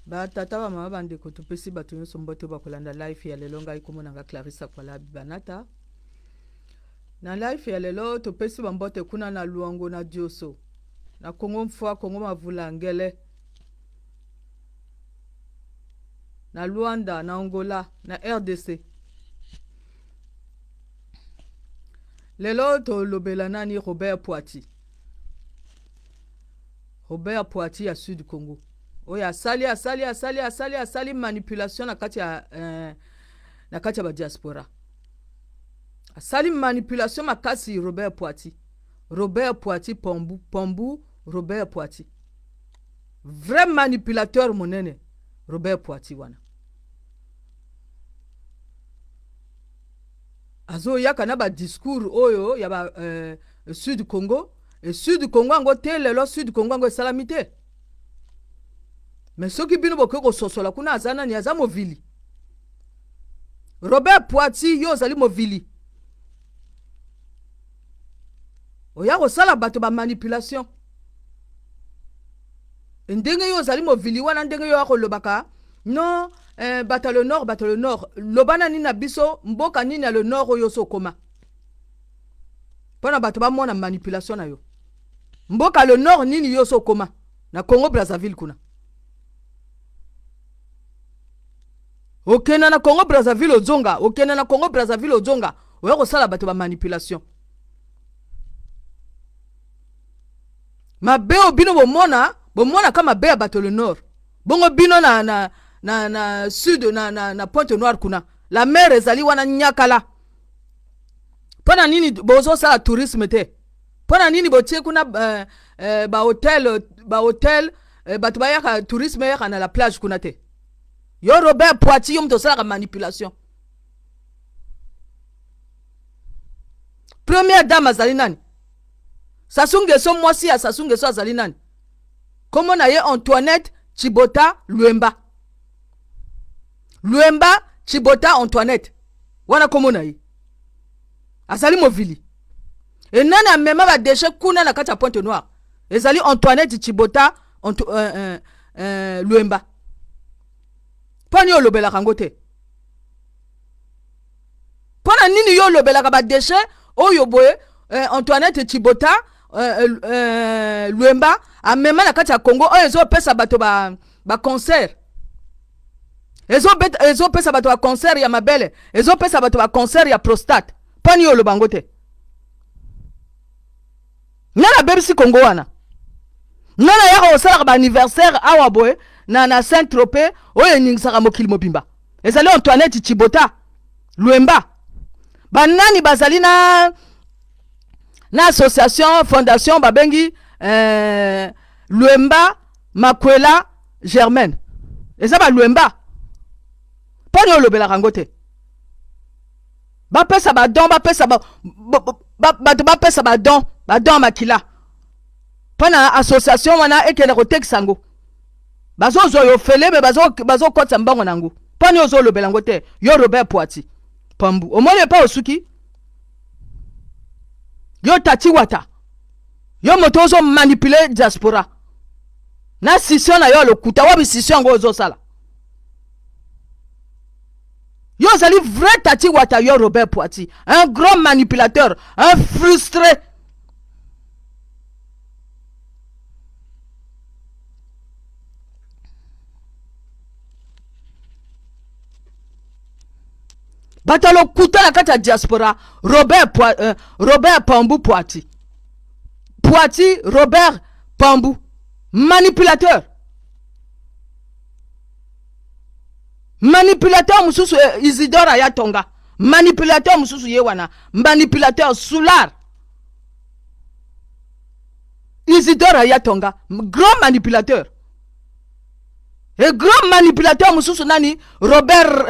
Ba tata ba mama ba ndeko topesi bato nyonso mbote bakolanda live ya lelo. Ngai kombo na nga Clarissa Kwala Banata. Na live ya lelo topesi ba mbote kuna na Luango na Dioso na Kongo Mfwa Kongo Mavula Ngele na Luanda na Angola na RDC. Lelo tolobela nani? Robert Poiti. Robert Poiti ya Sud Congo oyo asali asali asali asali asali manipulation na kati ya na kati ya ba diaspora, asali manipulation makasi. Robert Poiti, Robert Poiti Pambu, Pambu Robert Poiti, vrai manipulateur monene Robert Poiti wana azoyaka na ba discours oyo ya ba Sud Congo. E Sud Congo yango te, lelo Sud Congo yango esalami te. Me soki bino bokoki kososola kuna aza nani, aza movili. Robert Poiti, yo ozali movili, oya kosala bato ba manipulation. Ndenge yo ozali movili wana, ndenge yo akolobaka non, bato ya le nord, bato ya le nord, loba na nini na biso, mboka nini ya le nord oyo oso okoma mpo na bato bamona manipulation na yo? Mboka le nord nini yo oso okoma na Congo Brazzaville? Kuna okenda na Congo Brazzaville, ozonga, okenda na Congo Brazzaville, ozonga, oya kosala bato ba manipulation mabe oyo bino bomona, bomonaka mabe ya bato le nord. Bongo bino na sud, na Pointe Noire kuna, la mer ezali wana nyakala. Mpo na nini bozosala tourisme te? Mpo na nini botie kuna bahotel, bahotel, bato bayaka tourisme eyaka na la plage kuna te? Yo Robert Poiti, yo moto osalaka manipulation. Première dame azali nani? Sassou Nguesso, mwasi ya Sassou Nguesso azali nani? Kombo na ye Antoinette Chibota Luemba. Luemba Chibota Antoinette wana kombo na ye, azali movili. E nani amema badeshe kuna na kati ya Pointe Noire? Ezali Antoinette Chibota Luemba. Mpo nini olobelaka yango te? Mpo na nini yo olobelaka badeshe oyo boye, Antoinette Chibota Luemba amema na kati ya Congo, oyo ezopesa bato baconcert, ba ezopesa bato baconcert ya mabele, ezopesa bato baconcert ya prostate? Mpo nini oloba yango te? Nani abebisi Congo wana? Nani ayaka kosalaka baanniversaire awa boye na Saint Tropez oyo eningisaka mokili mobimba? Ezali Antoinette Chibota Luemba. Banani bazali na association, fondation babengi Luemba Makwela Germaine? Eza ba Luemba. Mpo nini olobelaka yango te? Bapesa badon, bapesa bato, bapesa badon, badon ya makila mpo na association wana ekende kotekisa yango. Bazozwa yo fele me bazokotisa mbongo na yango. Mpo nini ozolobela yango te, yo Robert Poiti Pambu? Omoni epa osuki, yo Tati Wata, yo moto ozomanipule diaspora na sisio na yo ya lokuta. Wapi sisio yango ozosala? Yo ozali vrai Tati Wata, yo Robert Poiti, un grand manipulateur, un frustré. Bato ya lokuta na kati ya diaspora. Robert Pambu Poiti, Poiti Robert Pambu, manipulateur, manipulateur mosusu, Isidore Ayatonga, manipulateur mosusu ye wana, manipulateur soulard. Isidore Ayatonga, grand manipulateur. Et grand manipulateur mosusu nani? Robert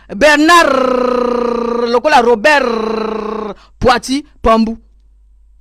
Bernard, lokola Robert Poiti Pambu,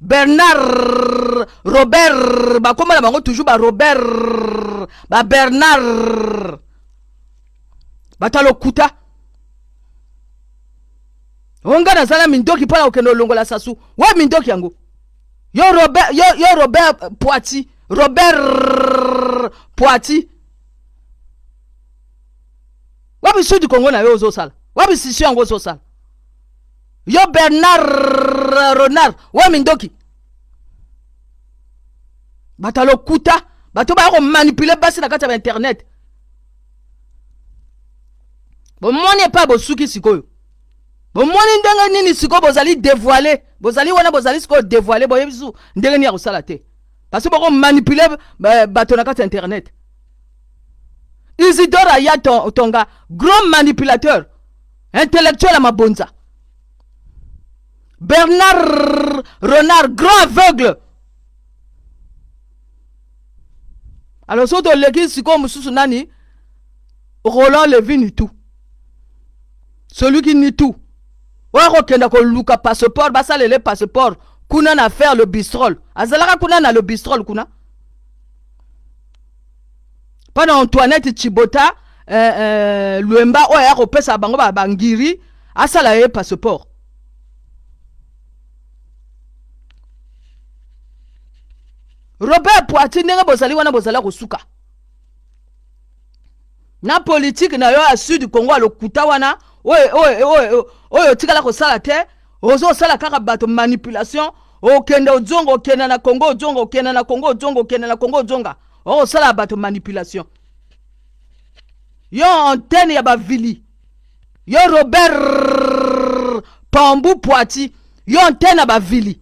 Bernard Robert, bakoma na bango toujours ba Robert, ba Bernard, bato ya lokuta. Onga naza na mindoki mpo na kokende olongola Sasu. Wa mindoki yango, yo Robert, yo Robert Poiti, Robert Poiti. Wapi Sud Congo na yo ozosala? Wapi scission yango ozosala? Yo Bernard Renard, wa mindoki. Bato ya lokuta, bato baya komanipuler basi na kati ya bainternet. Bomoni epai bosuki sikoyo. Bomoni ndenge nini sikoyo bozali dévoilé, bozali wana, bozali sikoyo dévoilé, boyebi su ndenge nini ya kosala te. Parce que boko manipuler bato na kati ya internet. Isidore Aya Tonga, grand manipulateur, intellectuel ya mabonza. Bernard Renard, grand aveugle. Alors soki toleki sikoyo mosusu nani? Roland Levy Nitu. Celui qui nie tout. Oyo akokenda koluka passeport, basalele passeport kuna na faire le bistrol. Azalaka kuna na le bistrol kuna. Pana Antoinette Chibota Luemba oyo aya kopesa bango ba bangiri asala ye passeport. Robert Poiti ndenge bozali wana bozali kosuka. Na politique na yo ya Sud Congo ya lokuta wana oyo oyo otikala kosala te, ozosala kaka bato manipulation, okende ozonga, okende na Congo ozonga, okende na Congo ozonga, okende na Congo ozonga, okosala bato manipulation. Yo antenne ya bavili, yo Robert Pambu Poiti, yo antenne ya bavili.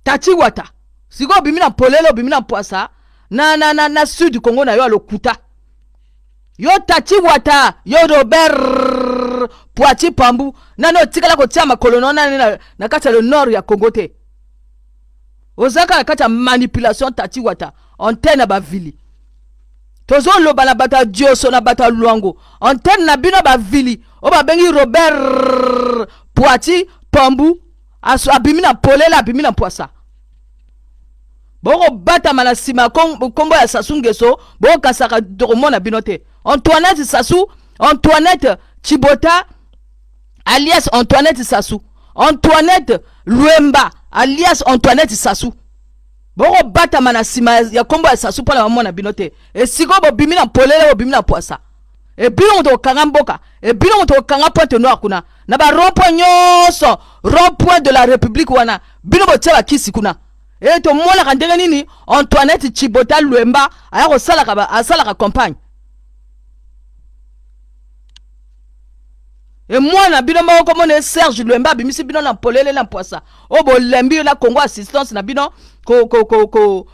Tati Wata, sikoyo obimi na polele, obimi na mpwasa na, na, na, na Sud Congo na yo ya lokuta. Yo Tati Wata, yo Robert Poiti Pambu, nani otikala kotia makolo na nani na, na kati ya le nord ya Congo te. Ozalaka na kati ya manipulation Tati Wata, antenne ya bavili. Tozoloba na bato ya Dioso na bato ya Luango, antenne na bino bavili oyo babengi Robert Poiti Pambu abimi na polele, abimi na mpwasa. Bokobatama na nsima ya nkombo ya Sassou Nguesso, bokasaka tokomona bino te. Antoinette Sassou, Antoinette Chibota alias Antoinette Sassou, Antoinette Luemba alias Antoinette Sassou. Bokobatama na nsima ya nkombo ya Sassou mpona bamona bino te. Esika bobimi na polele, bobimi na mpwasa. Ebino moto kokanga mboka, ebino moto kokanga Pointe Noire kuna na ba rond-point nyonso, rond-point de la République wana bino botia bakisi kuna. E tomonaka ndenge nini Antoinette Chibota Luemba aya kosalaka ba, asalaka campagne. E mwana bino moko komona Serge Luemba abimisi bino na polele na mpwasa. Oyo bolembi na Congo assistance na bino ko ko ko ko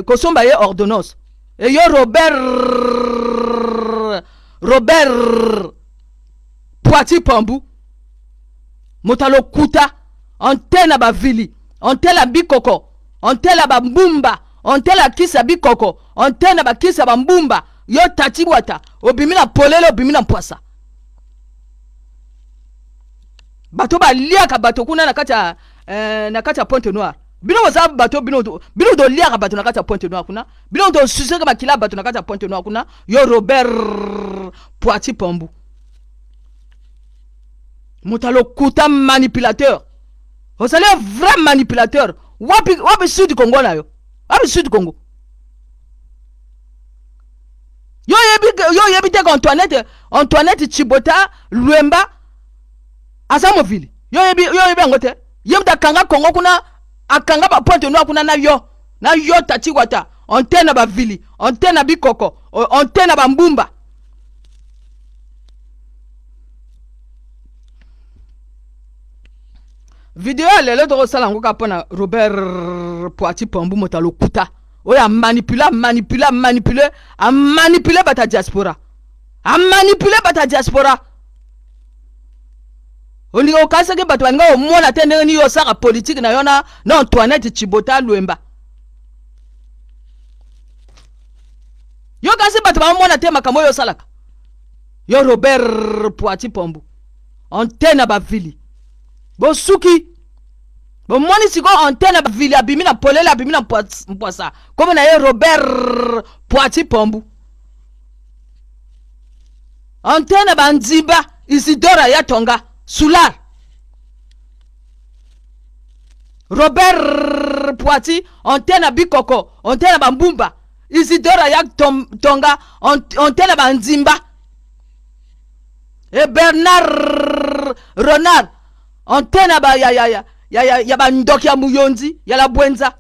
kosomba ye ordonnance. E yo Robert Poiti Pambu, moto alokuta, antenne bavili, antenne bikoko, antenne bambumba, antenne kisa bikoko, antenne bakisa bambumba. Yo Tati Wata obimi na polele, obimi na mpwasa. Bato baliaka bato kuna na kati ya na kati ya Pointe Noire. Bino boza bato, bino bino toliaka bato na kati ya Pointe Noire kuna. Bino tosusaka makila bato na kati ya Pointe Noire kuna. Yo Robert Poiti Pambu, moto alokuta, manipulateur. Ozali un vrai manipulateur. Wapi, wapi Sud Congo na yo? Wapi Sud Congo? Yo yebi, yo yebi te Antoinette Chibota Luemba aza movili. Yo yebi, yo yebi yango te. Ye moto akanga Congo kuna, akanga ba Pointe Noire kuna na yo. Na yo Tati Wata, antenne ba vili, antenne bikoko, antenne ba mbumba. Video ya lelo tokosala yango kaka mpona Robert Poiti Pambu, moto alokuta oyo amanipule, amanipule, amanipule, amanipule bato ya diaspora, amanipule bato ya diaspora. Olinga okanisaki bato balinga komona te ndenge nini yo osaka politike na yo na Antoinette Chibota Luemba. Yo kasi bato bamona te makambo oyo osalaka. Yo Robert Poiti Pambu, antenne ya bavili, bosuki. Bomoni sikoyo antenne ya bavili abimi na polele, abimi na mpwasa. Kombo na ye Robert Poiti Pambu. Antenne banzimba Isidora ya Tonga Soulard. Robert Poiti antenne bikoko, antenne bambumba. Isidore aya tonga antenne ya banzimba. E Bernard Renard antenne ya ba ya ya ya ya ya, ya bandoki ya muyonzi ya la bwenza.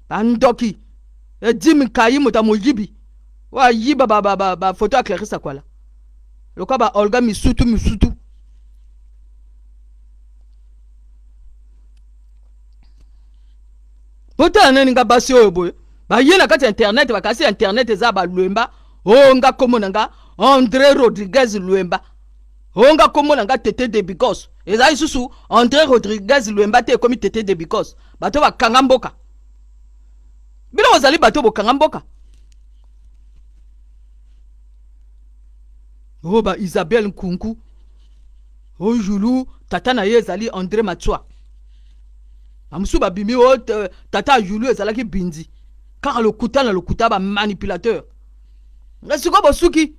Bandoki. Edimi Nkayi moto ya moyibi. Oyo ayiba ba ba ba, ba photo ya Clarisse Kwala. Lokola ba Olga misutu misutu. Botala nani nga basi oyo boye baye na kati ya internet, bakasi ya internet eza ba Lwemba. O nga kombo na nga André Rodriguez Lwemba. O nga kombo na nga Tete de Bicos. Eza lisusu André Rodriguez Lwemba te, ekomi Tete de Bicos. Bato bakanga mboka. Bino bozali bato bokanga mboka. O ba Isabelle Nkunku. O Julu tata na ye ezali André Matsua. Bamosusu babimi o tata ya Julu ezalaki Bindi. Kaka lokuta na lokuta, ba manipulateur. Nga sikoyo bosuki.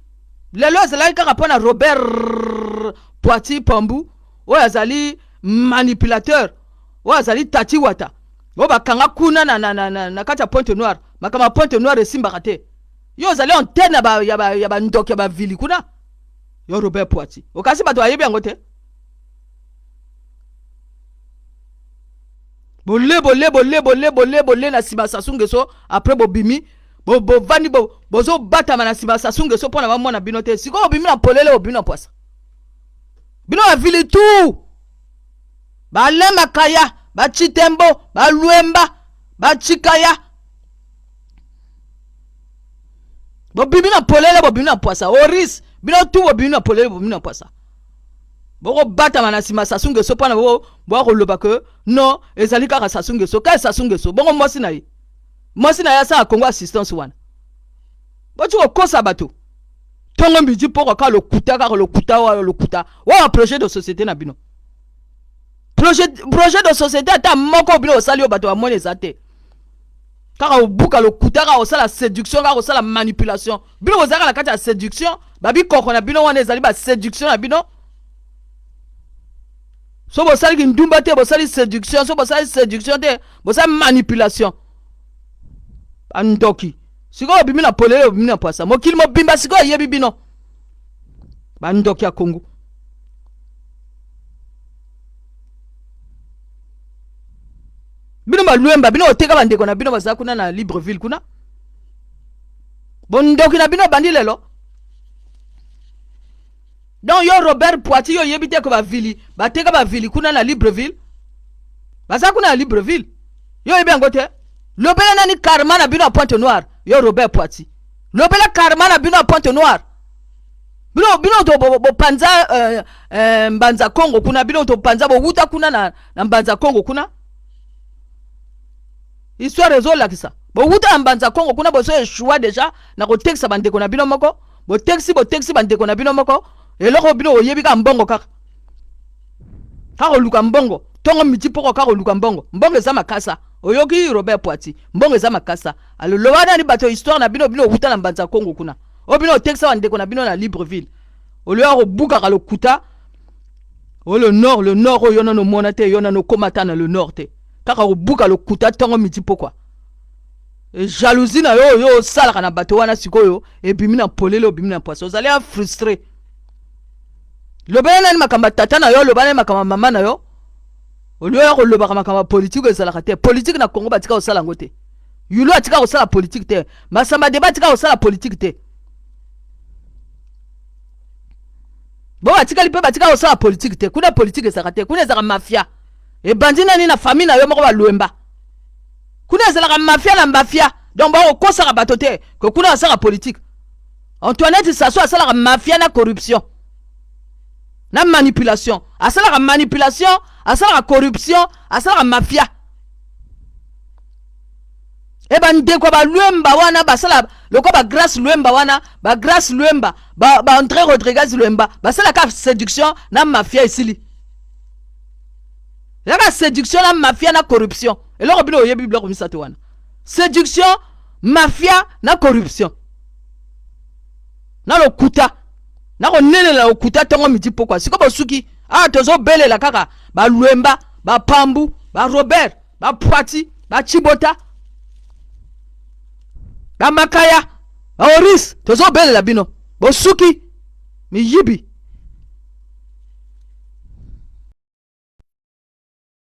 Lelo ezalaki kaka mpo na Robert Poiti Pambu oyo azali manipulateur, oyo azali Tati Wata, oyo bakanga kuna na, na, na, na, na kati ya Pointe Noire. Makambo ya Pointe Noire esimbaka te. Yo ozali antenne ya ba, ya ba, ya bandoki ya bavili kuna. Yo Robert Poiti, okasi bato bayebi yango te. Bole bole bole bole bole bole na nsima Sassou Nguesso, après bobimi bovandi bozobatama na nsima Sassou Nguesso mpo na bamona bino te. Sikoyo bobimi na polele, bobimi na pwasa. Bino bavili tu Alain Makaya, Bachitembo, Balwemba, Bachikaya, bobimi na polele, bobimi na pwasa. Oris, bino tu bobimi na polele, bobimi na pwasa. Bokobatama na nsima Sassou Nguesso mpona boya koloba ke non, ezali kaka Sassou Nguesso. Kaka Sassou Nguesso, bongo mwasi na ye, mwasi na ye asala Congo assistance wana. Boti kokosa bato ntongo midi poko, kaka lokuta, kaka lokuta, wana lokuta wana. Projet de société na bino, projet de société ata moko bino osali oyo bato bamoni eza te. Kaka obuka lokuta, kaka kosala séduction, kaka kosala manipulation. Bino bozalaka na kati ya séduction, babikoko na bino wana ezali baséduction na bino. So bosali kindumba te, bosali séduction. So bosali séduction te, bosali manipulation. Bandoki. Sikoyo obimi na polele, obimi na pwasa, mokili mobimba sikoyo eyebi bino, bandoki ya Kongo. Bino balwemba, bino oteka bandeko na bino baza kuna na Libreville kuna. Bondoki na bino bandi lelo. Donc yo Robert Poiti, yo oyebi te ko bavili bateka bavili kuna na Libreville, baza kuna na Libreville, yo oyebi yango te? Lobela nani karma na bino ya Pointe Noire. Yo Robert Poiti, lobela karma na bino ya Pointe Noire. Bino bino to bopanza Mbanza Congo kuna, bino topanza, bowuta kuna na Mbanza Congo kuna. Histoire ezolakisa bowuta na Mbanza Congo kuna, bozo échouer déjà na kotekisa bandeko na bino moko. Botekisi, botekisi bandeko na bino moko. Eloko bino oyebi kaka mbongo, kaka koluka mbongo ntongo midi poko, kaka koluka mbongo. Mbongo eza makasa. Oyoki Robert Poiti? Mbongo eza makasa. Alo, loba nani bato histoire na bino. Bino owuta na Mbanza Congo kuna, oyo bino otekisa bandeko na bino na Libreville. Olioya kobukaka lokuta oyo le nord, le nord oyo yo nano omona te, yo nano okóma ata na le nord te. Kaka kobuka lokuta ntongo midi pokwa. Jalousie na yo oyo osalaka na bato wana sikoyo ebimi na polele, obimi na poisson, ozali a frustré. Lobela nani makambo ya tata na yo, loba nani makambo ya mama na yo. Olioya kolobaka makambo ya politike, ezalaka te. Politike na Kongo batika kosala yango te. Yulo atika kosala politike te, Masamba Deba atika kosala politike te, bo batikali mpe batika kosala politike te. Kuna politike ezalaka te, kuna ezalaka mafia. Ebandi nani na famille na yo moko Balwemba. Kuna ezalaka mafia na mafia, donc bakokosaka bato te ke kuna basalaka politike. Antoinette Sassou asalaka mafia na corruption na manipulation, asalaka manipulation, asalaka corruption, asalaka mafia. E bandeko Balwemba wana basala lokola Bagrace Lwemba wana, Bagrace Lwemba, Baandré ba Rodriguez Lwemba, basalaka séduction na mafia. Esili, ezaka séduction na mafia na corruption. Eloko bino oyebi, biloko misato wana: séduction, mafia na corruption, na lokuta, na konelela lokuta ntongo midi pokwa. Sikoyo bosuki awa, tozobelela kaka Balwemba, Bapambu, Barobert, Bapoiti, Bachibota. Bamakaya, baoris, tozobelela bino, bosuki miyibi.